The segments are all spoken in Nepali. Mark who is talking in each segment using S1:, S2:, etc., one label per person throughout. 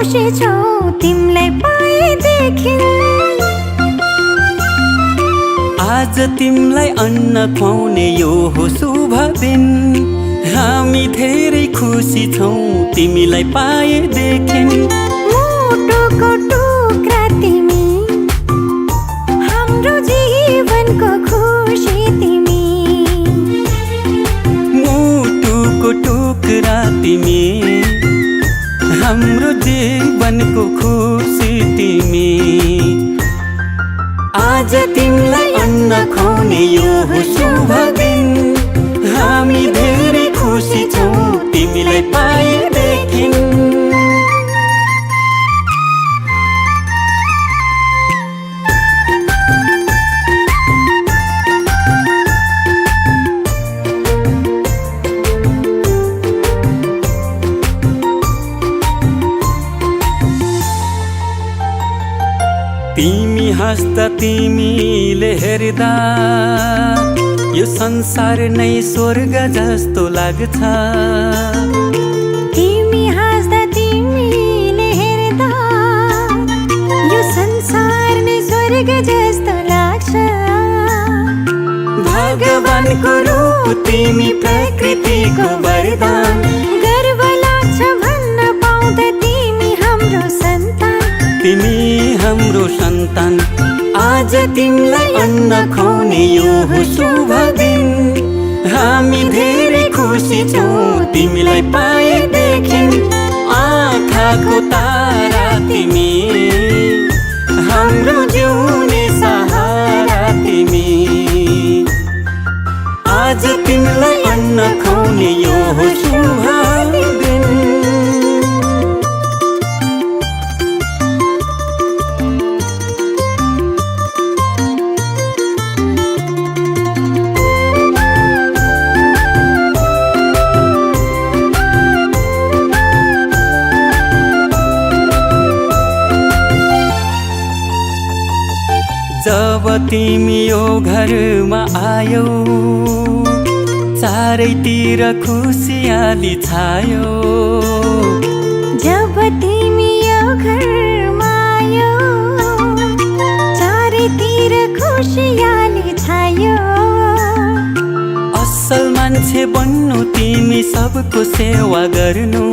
S1: खुसी छौ तिमीलाई पाएदेखि।
S2: आज तिमीलाई अन्न खुवाउने यो हो शुभ दिन। हामी धेरै खुसी छौ तिमीलाई पाएदेखि।
S1: मुटुको टुक्रा तिमी, हाम्रो जीवनको खुसी तिमी।
S2: मुटुको टुक्रा तिमी, हाम्रो जीवनको खुसी तिमी। आज तिमीलाई अन्न खुवाउने यो हो शुभ दिन। हामी धेरै खुसी छौ तिमीलाई पाएदेखि। तिमी हाँस्दा तिमीले हेर्दा यो संसार नै स्वर्ग जस्तो लाग्छ।
S1: तिमी हाँस्दा तिमीले हेर्दा यो संसार नै स्वर्ग जस्तो लाग्छ।
S2: भगवानको रूप तिमी, प्रकृतिको वरदान।
S1: गर्व लाग्छ भन्न पाउँदा तिमी हाम्रो सन्तान।
S2: तिमी हाम्रो सन्तान। आज तिमीलाई अन्न खुवाउने यो हो शुभ दिन। हामी धेरै खुसी छौ तिमीलाई पाएदेखि। आँखाको तारा तिमी, हाम्रो जिउने सहारा तिमी। आज तिमीलाई अन्न खुवाउने यो हो शुभ दिन। जब तिमी यो घरमा आयौ, चारैतिर खुसियाली छायो।
S1: जब तिमी यो घरमा आयौ, चारैतिर खुसियाली छायो।
S2: असल मान्छे बन्नु तिमी, सबको सेवा गर्नु।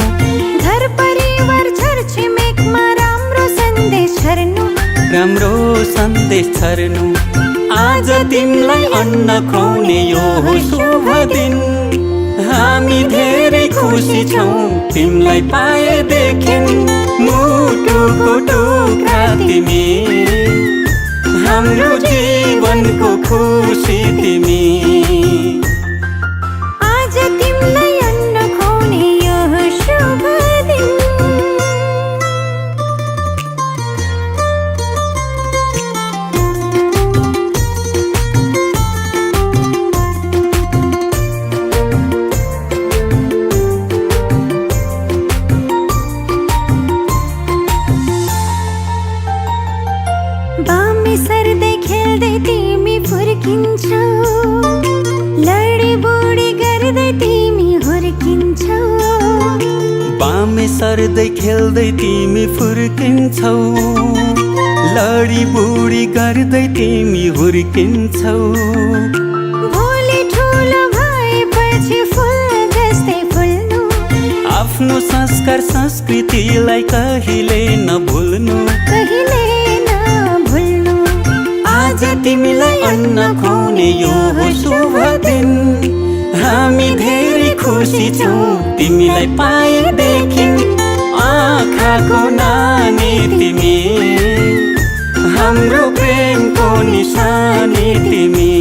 S1: घर परिवार छरछिमेकमा राम्रो सन्देश छर्नु।
S2: राम्रो सन्देश छर्नु। आज तिमीलाई अन्न खुवाउने यो हो शुभ दिन। हामी धेरै खुसी छौ तिमीलाई पाएदेखि। मुटुको टुक्रा तिमी, हाम्रो जीवनको खुसी तिमी।
S1: आज तिमीलाई अन्न खुवाउने यो हो शुभ दिन। बामे सर्दै खेल्दै तिमी फुर्किन्छौ। लडी बुडी गर्दै तिमी हुर्किन्छौ।
S2: बामे सर्दै खेल्दै तिमी फुर्किन्छौ। लडी बुडी गर्दै तिमी हुर्किन्छौ।
S1: भोलि ठुलो भएपछि फुल जस्तै फुल्नु।
S2: आफ्नो संस्कार संस्कृतिलाई कहिले नभुल्नु।
S1: कहिले नभुल्नु।
S2: आज तिमीलाई अन्न खुवाउने यो हो शुभ दिन। हामी धेरै खुसी छौ तिमीलाई पाएदेखि। आँखाको नानी तिमी, हाम्रो प्रेमको निशानी तिमी।